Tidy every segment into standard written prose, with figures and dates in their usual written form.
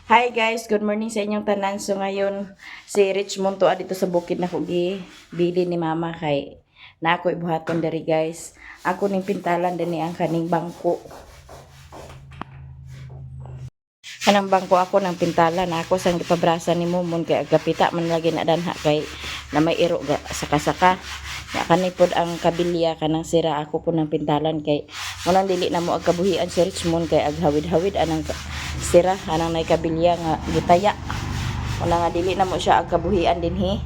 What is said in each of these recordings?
Hi guys, good morning sa inyong tanan. So ngayon si Richmond to dito sa bukid na kugi bili ni mama kay na ako ibuhaton diri, guys. Ako ning pintalan dinhi ang kaning bangko. Kanang bangko ako nang pintalan, ako sang gipabrasa ni Mumon kay agkapita man lagi na danha kay na may iro ga saka-saka. Ya kani pod ang kabilya kanang sira, ako po nang pintalan kay munang dili na mo agkabuhian si Richmond kay aghawid-hawid anang sira anang nay kabilya nga gitaya. Muna nga dili na mo siya agkabuhian dinhi.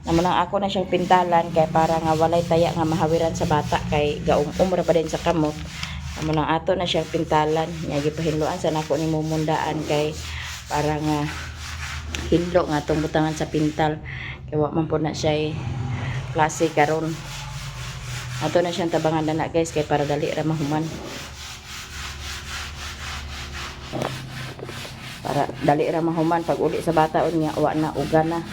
Na munang ako na siyang pintalan kay para nga walay taya nga mahawiran sa bata kay gaum-um ra pa din sa kamot. Amo nang ato na siyang pintalan nya gipahinloan sa nako ni mumundaan kay para nga hinlo nga atong butangan sa pintal kay wa man po na siya klase karon. Ato na siyang tabangan na, guys, kay para dali ra mahuman. Para dali ra mahuman pag uli sa bata unya wa na uga na.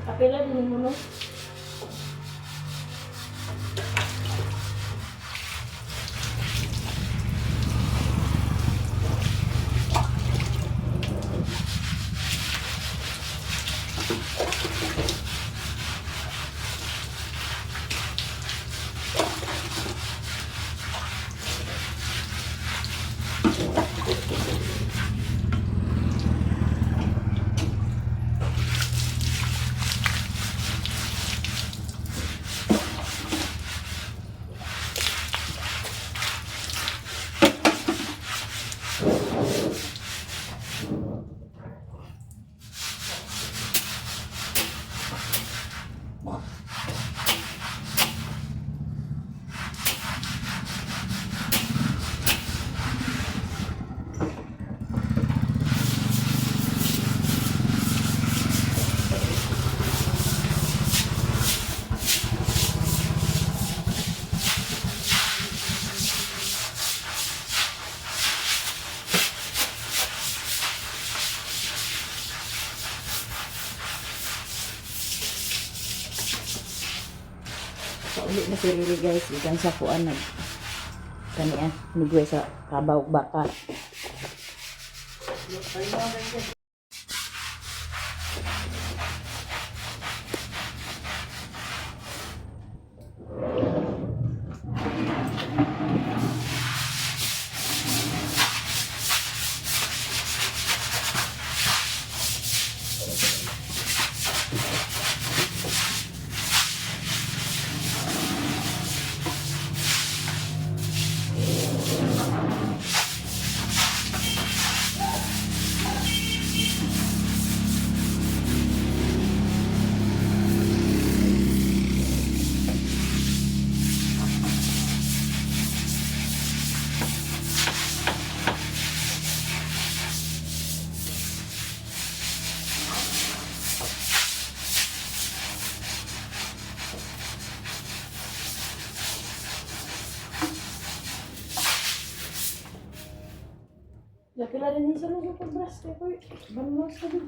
Kapila din mo, no? Pauli na si Riri, guys, ikan sa kuan nag kaniya nigwe sa kabaw baka. Lapila din sa lugo pag brush kay koy. Banwas ka din.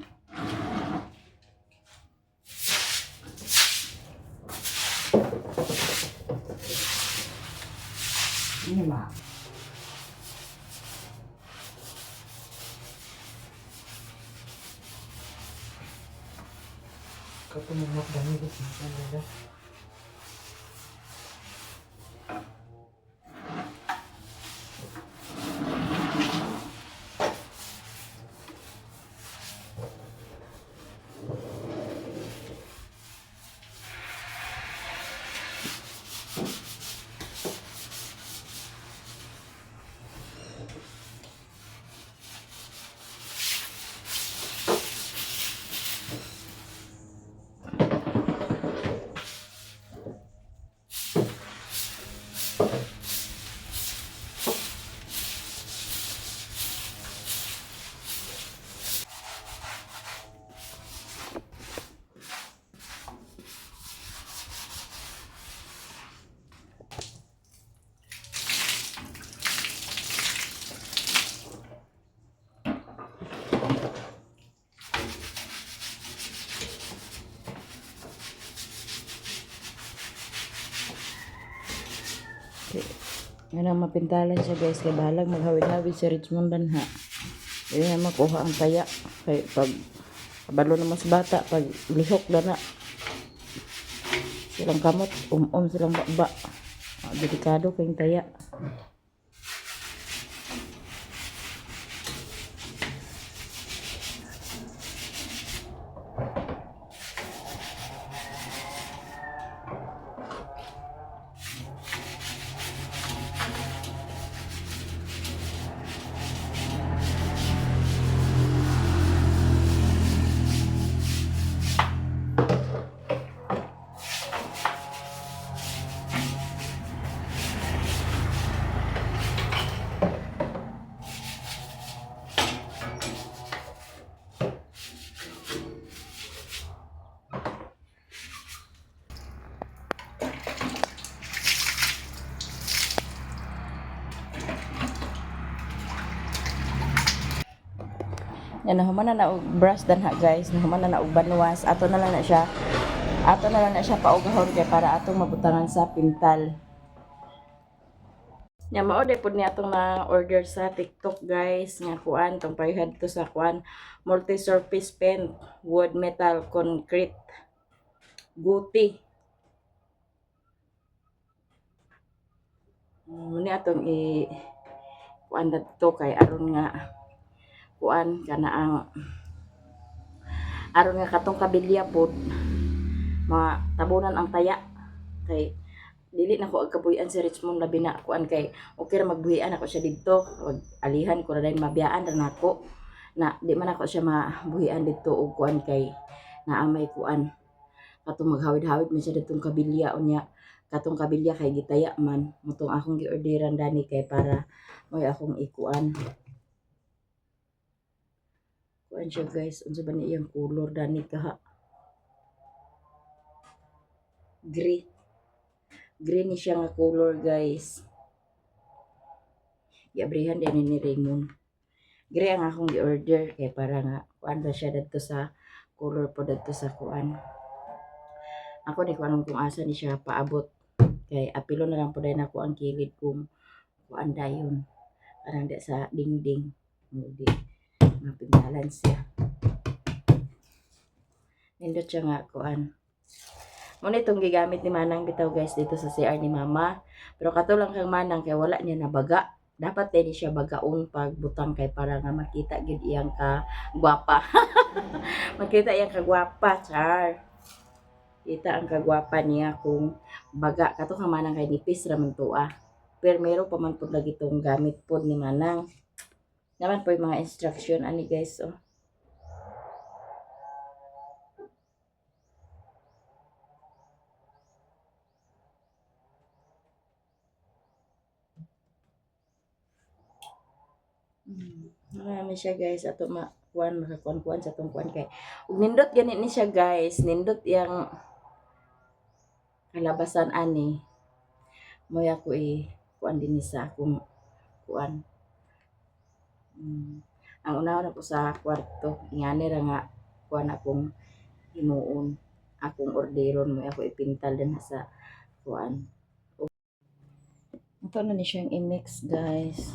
Ano ba? Kapag dami ko sa nila. Nga na mapintalan siya, guys, kay bahalag maghawid-hawid si Richmond danha. Dili na makuha ang taya kay pag kabalo naman sa bata pag lihok dana silang kamot um-um silang baba. Ah, delikado kayong taya. Yan, nahuman na na og brush danha, guys. Nahuman na na og banwas. Ato na lang na siya. Ato na lang na siya paugahon kay para atong mabutangan sa pintal. Nya mao day pud ni atong na order sa TikTok, guys, nga kuan tong payhad to sa kuan multi-surface paint, wood, metal, concrete, guti. Ni atong i kuan to kay aron nga kuan kana ang aron nga katong kabilya pod matabunan ang taya kay dili na ko agkabuy-an si Richmond labi na kuan kay okay ra magbuhian ako siya didto, wag alihan ko ra dayon, mabiyaan ra nako na di man ako siya mabuhian didto og kuan kay naa may kuan katong maghawid-hawid man siya didtong kabilya. Unya katong kabilya kay gitaya man mutong akong giorderan dani kay para mo'y akong ikuan kuan siya, guys. Unsa ba ni iyang color dani kaha? Gray, green ni siya nga color, guys. Giabrihan din ni Raymond. Gray ang akong gi-order kay para nga kuan ba siya dadto sa color po dadto sa kuan. Ako di ko alam kung asa ni siya paabot kay apilo na lang po dayon ako ang kilid kung kuan dayon parang di sa dingding hindi mapintalan siya. Nindot siya nga kuan. Muna itong gigamit ni Manang bitaw, guys, dito sa CR ni Mama. Pero katulang kang Manang kay wala niya nabaga. Dapat din siya bagaon pag butang kay para nga makita gid iyang ka gwapa. Makita iyang kagwapa, char. Kita ang kagwapa niya kung baga kato kang Manang kay nipis ra man to ah. Pero meron pa man pud lagi tong gamit pod ni Manang. Naman po yung mga instruction ani, guys, oh. Marami siya, guys, ato ma kuan makakuan-kuan sa tong kuan kay ug nindot gani ni siya, guys, nindot yang kalabasan ani moy ako i kuan din ni sa akong kuan. Ang unahon ako sa kwarto ingani ra nga kuan akong himuon, akong orderon mo ako ipintal din sa kuan. Ito na ni siyang i-mix, guys.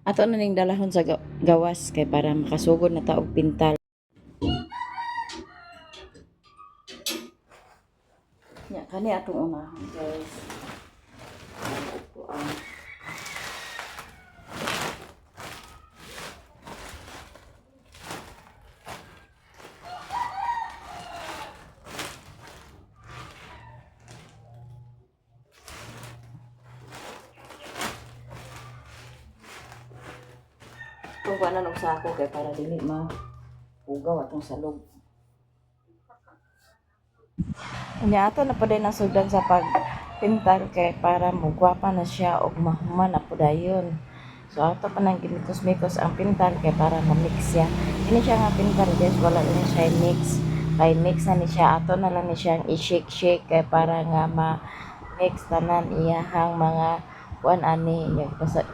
Ato na ning dalahon sa gawas kay para makasugod na ta og pintal. Nya kani atong unahon, guys. Upuan. Itong kuanan og sako kay para dili ma hugaw atong salog. Unya ato na pud ang sugdan sa pagpintal kay para mugwapa na siya og mahuman na pud dayon. So ato pa nang gimikos-mikos ang pintal kay para ma-mix siya. Kini siya nga pintal, guys, wala na siya mix. Kay mix na ni siya, ato na lang ni siyang i-shake-shake kay para nga ma-mix tanan iyahang mga kuan ani. Nya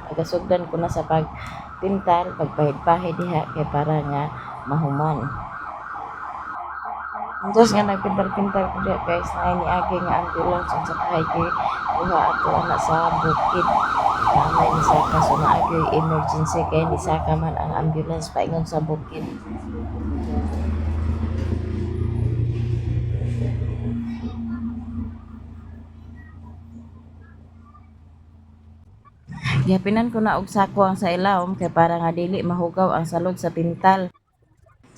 pagasugdan ko na sa pagpintal, pagpahid-pahid diha kay para nga mahuman. Antos nga nagpintal-pintal ko diha, guys, naay niagi nga ambulance unsa kahay kay kuha ato ana sa bukid. Naamay nisaka, so naa gyud emergency kay nisaka man ang ambulance paingon sa bukid. Gihapinan ko na og sako ang sa ilawom kay para nga dili mahugaw ang salog sa pintal.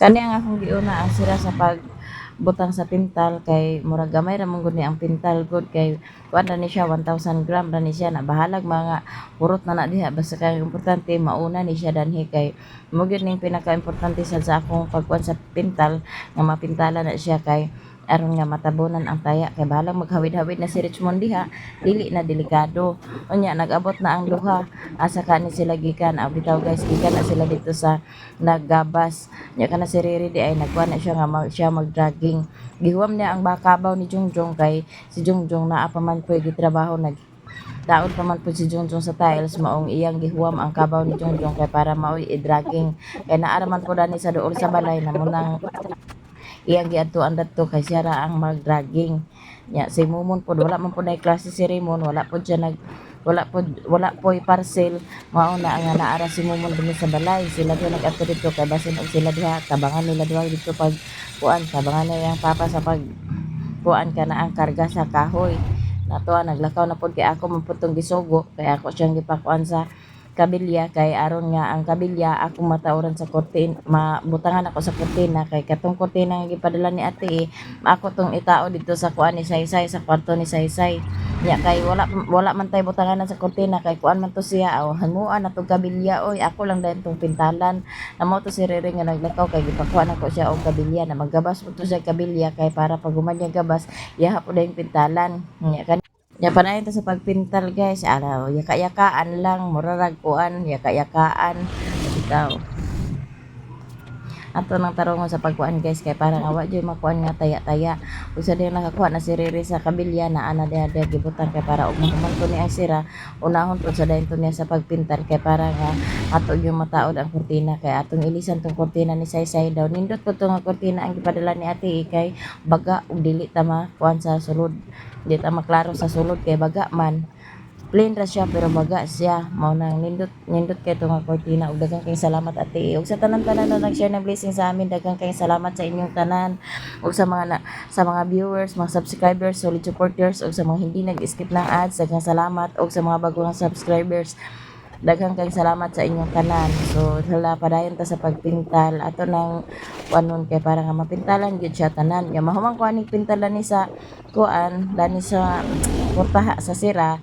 Kani ang akong giuna ang sira sa pagbutang sa pintal kay murag gamay ra man gud ni ang pintal gud kay kuan ra ni siya, 1000 gram ra ni siya na bahalag mga hurot na na diha, basta kay importante mauna ni siya danhi kay mo gyud ning pinaka-importante sad sa akong pagkuan sa pintal nga mapintala na siya kay aron nga matabunan ang taya kay bahalag maghawid-hawid na si Richmond diha, dili na delikado. Unya nag-abot na ang duha, asa ka ni sila gikan? Ah, bitaw guys, gikan na sila dito sa naggabas. Nya kana si Riri di ay nagkuan na siya nga siya mag-dragging. Gihuwam niya ang bakabaw ni Jungjong kay si Jungjong naa pa man po'y gitrabaho, nag daon pa man po si Jungjong sa tiles, maong iyang gihuwam ang kabaw ni Jungjong kay para maoy i-dragging kay naa ra man po dani sa duol sa balay na munang iyang giadtuan dadto kay siya ra ang mag-dragging. Nya si Mumon pod wala man pod nay klase si Raymond, wala pod siya nag wala pod wala poy parcel, mao na nga naara si Mumon dinhi sa balay. Sila duha nag-adto didto kay basin og sila duha tabangan nila duha didto pag kuan, tabangan niya iyang papa sa pag kuan kana ang karga sa kahoy. Natuwa naglakaw na pod kay ako man pud tong gisugo kay ako siyang gipakuan sa kabilya kay aron nga ang kabilya akong matauran sa kortina, mabutangan ako sa kortina kay katong kortina nga gipadala ni ate, eh, ako tong itao dito sa kuan ni Saysay, sa kwarto ni Saysay. Nya kay wala wala man tay butangan sa kortina kay kuan man to siya, aw hamuan na tong kabilya oy, ako lang dayon tong pintalan na mao to si Rere nga naglakaw kay gipakuan ako siya og kabilya na maggabas po to siya kabilya kay para pag human niya gabas yaha po dayong pintalan. Nya kan Ya panayon ta sa pagpintal, guys. Araw, yaka-yakaan lang, murarag kuan, yaka-yakaan. Bitaw. Ato nang tarungon sa pagkuan, guys, kay para nga wa jud makuan nga taya-taya. Usa din nakakuha na si Rere sa kabilya na ana diha diha gibutang kay para og mahuman ko ni ang sira, unahon pud sa dayon to niya sa pagpintal kay para nga ato yung mataod ang kurtina kay atong ilisan tong kurtina ni Saysay daw. Nindot po to nga kurtina ang gipadala ni ate, eh, kay baga ug dili ta makuan sa sulod. Di ta maklaro sa sulod kay baga man. Plain ra siya pero baga siya. Mao nang nindot nindot kay nga kurtina ug daghang kayong salamat, ate. Ug sa tanan-tanan na nag-share ng blessing sa amin, daghang kayong salamat sa inyong tanan ug sa mga na, sa mga viewers, mga subscribers, solid supporters ug sa mga hindi nag-skip ng ads, daghang salamat ug sa mga bagong subscribers. Daghang kayong salamat sa inyong tanan. So, hala, padayon ta sa pagpintal. Ato nang kuanon kay para nga mapintalan gyud siya tanan. Nga mahuman ko aning pintalan ni sa kuan, dani sa portaha sa sira,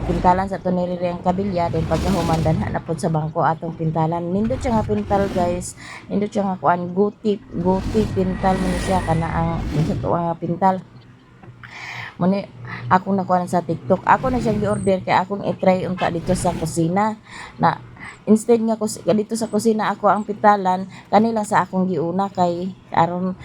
pintalan sa tuniriri ang kabilya, then pagkahuman danha na pud sa bangko atong pintalan. Nindot siya nga pintal, guys. Nindot siya nga kuan, guti, guti pintal mo ni siya kana ang sa tuwa nga pintal. Muni akong nakuha sa TikTok. Ako na siyang gi-order kay akong i-try unta dito sa kusina. Na instead nga dito sa kusina ako ang pintalan, kanila sa akong giuna kay aron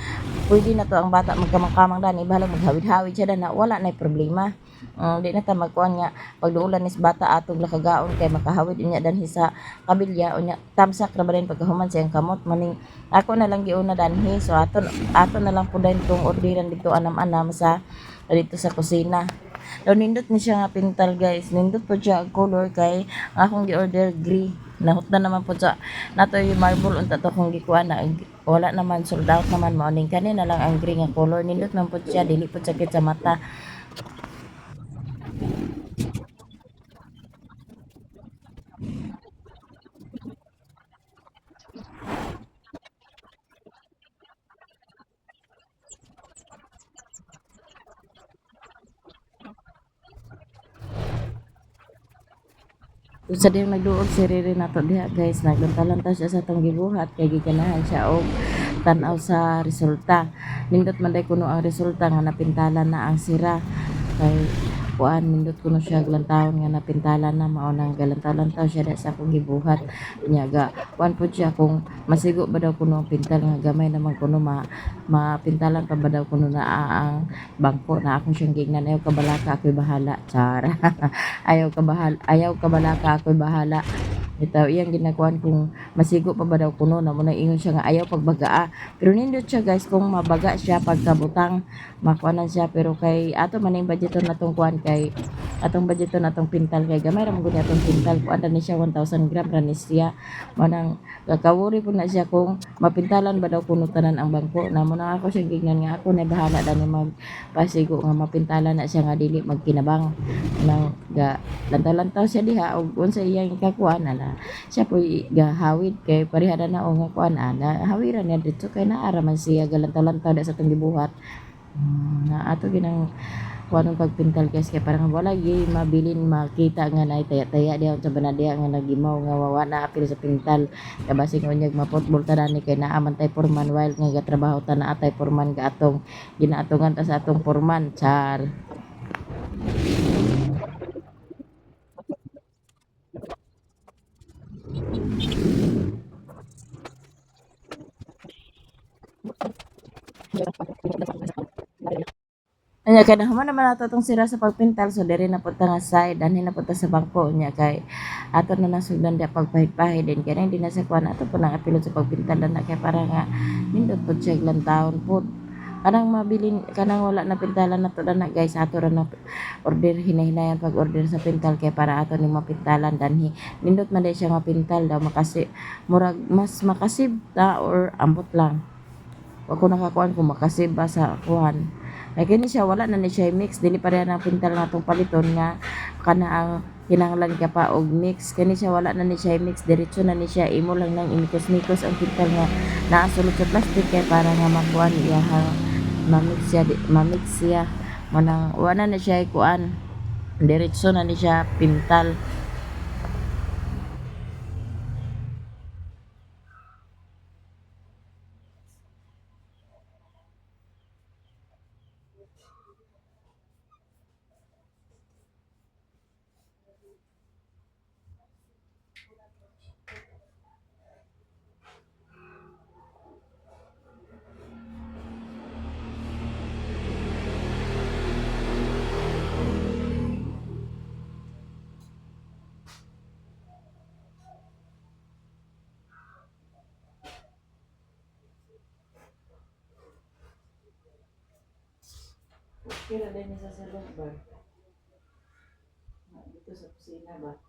pwede na to ang bata magkamang-kamang dani, bahala maghawid-hawid siya na wala na problema. Di na ta magkuan nga pagduulan nis bata atong lakagaon kay makahawid unya danhi sa kabilya, unya tamsak ra ba din pagkahuman siyang kamot, maning ako na lang giuna danhi. So ato ato na lang pud tong orderan dito anam-anam sa dito sa kusina. Daw nindot ni siya nga pintal, guys. Nindot po siya ang color kay ang akong gi-order gray. Nahutdan naman po sa nato yung marble unta to akong gikuha na wala naman, sold out naman, mao ning kani na lang ang gray nga color. Nindot man po siya, dili po sakit sa mata. Sa dihang nagduol si Riri nato diha, guys, naglantaw-lantaw siya sa atong gibuhat kay giganahan siya og tan-aw sa resulta. Nindot man day kuno ang resulta nga napintalan na ang sira kay kuan, nindot kuno siya glantawon nga napintalan na, mao nang galantaw-lantaw siya diha sa akong gibuhat. Nya ga kuan pud siya kung masigo ba daw kuno ang pintal nga gamay naman kuno mapintalan pa ba daw kuno na ang bangko na akong siyang giingnan, "Ayaw ka balaka, ako'y bahala." Char. Ayaw ka bahala, ayaw ka balaka, ako'y bahala. Ito iyang ginakuan kung masigo pa ba daw kuno na mo na ingon siya nga ayaw pagbagaa. Pero nindot siya, guys, kung mabaga siya pagkabutang, makuanan siya, pero kay ato man ning budgeton natong kuan, kay atong budgeton atong pintal kay gamay ra man gud ni atong pintal, kuan ra ni siya, 1000 gram ra ni siya. Mao nang kakawuri po na siya kung mapintalan ba daw kuno tanan ang bangko na mo na ako siyang gignan nga ako na bahala dani magpasigo nga mapintalan na siya nga dili magkinabang. Nang ga lantaw-lantaw siya diha og unsa iyang ikakuan, ala siya po gahawid kay pareha na o nga kuan ana, hawiran niya dito kay naa ra man siya galantaw-lantaw da sa atong gibuhat. Na ato ginang kuan ang pagpintal, guys, kay parang wala gyud mabilin makita nga naay taya-taya diha sa bana diha nga nagimaw nga wawa na apil sa pintal. Kay basig unyag maputbol ta ni kay naa man tay porman while nga gatrabaho ta, naa tay porman ga atong ginaatungan ta sa atong porman. Char. Anya kay nahuman naman nato tong sira sa pagpintal, so diri na pud ta nga side, anhi na pud ta sa bangko. Nya kay ato na nasugdan diha pagpahid-pahid din kay di na sa kuan ato po nang apilod sa pagpintal na kay para nga nindot pud siya lantawon pud kanang mabilin kanang wala na pintalan nato na, guys. Ato ra na order hinay-hinayan pag order sa pintal kay para ato ning mapintalan danhi. Nindot man day siya nga pintal daw, makasi murag mas makasib ta or ambot lang. Wa ko nakakuan kung makasib ba sa kuan. Kay kini siya wala na ni siya mix, dili pareha ng pintal nga atong paliton nga kana ang kinahanglan ka pa og mix. Kani siya wala na ni siya mix, diretso na ni siya, imo lang nang imikos-mikos ang pintal nga naa sulod sa plastic kay para nga makuan iyahang mamix siya, mamix siya. Manang wala na siya kuan, diretso na ni siya pintal. Kira din sa salon ba? Dito sa kusina ba?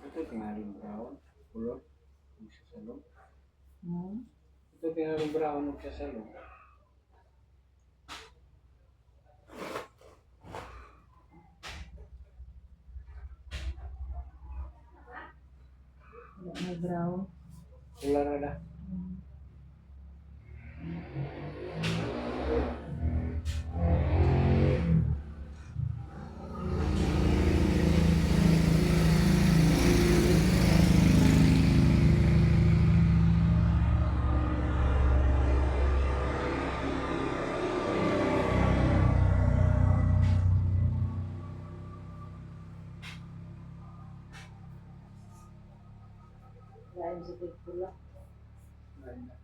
Ito tingaling brown, kulot, ug sa salon. Hmm? Ito tingaling brown ug sa salon. Wala may brown. Wala na na. Lain sa pula. Wala na.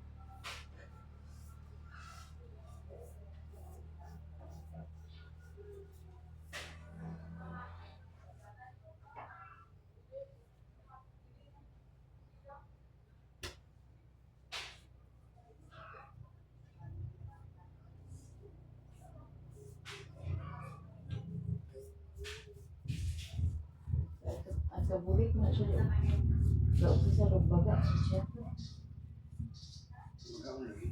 Ang kabulit na siya. Sa sa baga siya. Brown lagi.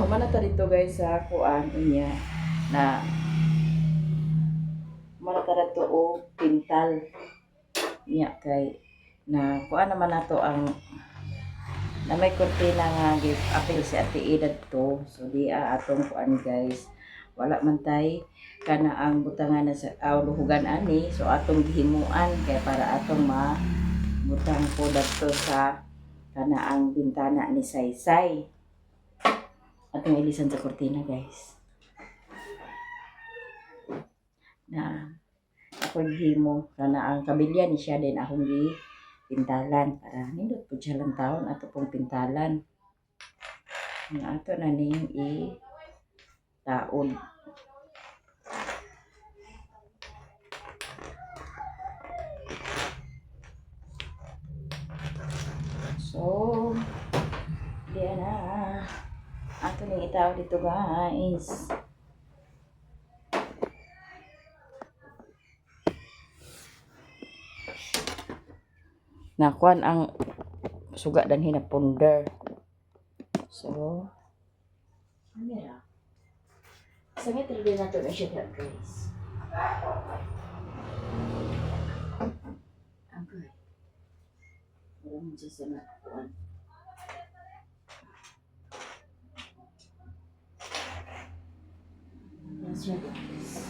Human na ta dito guys sa kuan unya na human na ta dito og pintal. Nya kay na kuan naman nato ang na may kurtina nga gi-apil si Ate Ida to. So di atong kuan guys. Wala man tay kana ang butangan na sa aw, luhugan ani, so atong gihimuan kay para atong ma butang po dadto sa kana ang bintana ni Saysay. Atong ilisan sa kurtina guys. Na ako gihimo kana ang kabilya ni siya din akong gi pintalan para nindot pud siya lang taon ato pong pintalan. Nga ato na ning i taon. So, di na. Ato ning itaw dito guys. Nakuan ang suga danhi na ponder. So, kamera. Sa metro din nato na siya guys. Okay. Wala mo siya sa nakuan. Yan siya guys.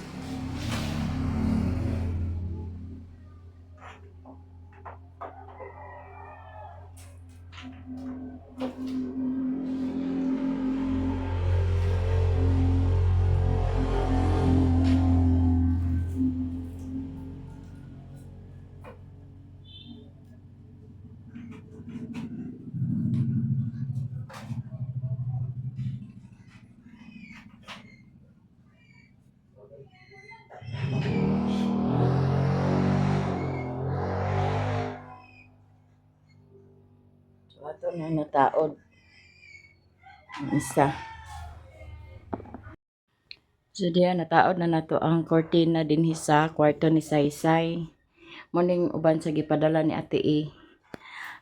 So ato na nataod. Ang isa. So diya nataod na nato ang kortina dinhi sa kwarto ni Saysay. Muning uban sa gipadala ni Ate E.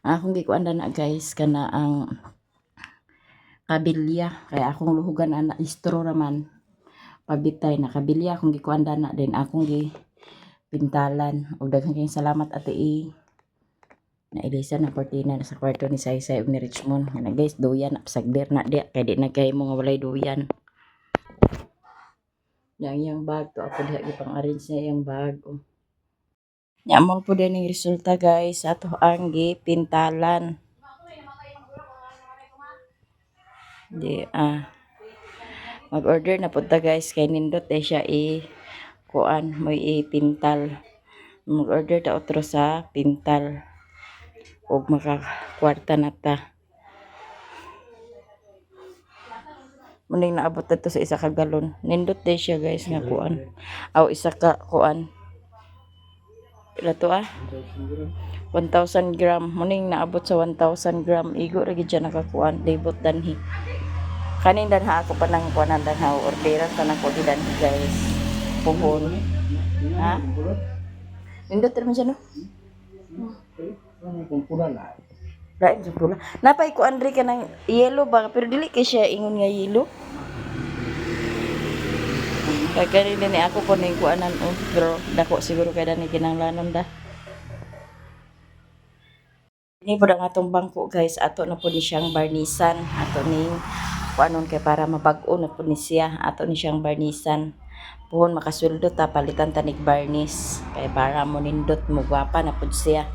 Ang akong gikuan na guys kana ang kabilya kaya akong luhugan ana istro raman pabitay na kabilya akong gikuan na din akong gi pintalan ug daghan kayong salamat Ate E. Nailisan ang kortina na sa kwarto ni Saysay ug ni Richmond. Nga na guys, duyan na pasagdir na diya kay di na kay mo nga walay duyan. Yang iyang bag to ako diha gipang arrange niya iyang bag. Oh. Nya mo po din ang resulta guys ato ang gipintalan. Di mag-order na punta guys kay nindot eh siya i kuan moy ipintal. Mag-order ta otro sa pintal og makakwarta na ta. Muning naabot na to sa isa ka galon. Nindot day siya guys nga kuan. Aw isa ka kuan. Pila to ah? 1,000 gram. Muning naabot sa 1,000 gram. Igo ra gid siya nakakuan. Libot danhi. Kaning danha ako pa nang kuan ang danha. Orderan pa nang ko di danhi guys. Puhon. Ha? Nindot ra man siya no? Kung pula na. Lain sa pula. Napay ko Andre ka ng yellow ba pero dili kay siya ingon nga yellow. Kay kani ni ako po ning kuanan oh, pero dako siguro kay dani kinahanglanon da. Ini po ang atong bangko guys, ato na po ni siyang barnisan, ato ning kuanon kay para mabag-o na po ni siya, ato ni siyang barnisan. Puhon makasweldo ta palitan ta nig barnis kay para mo nindot mo gwapa na pud siya.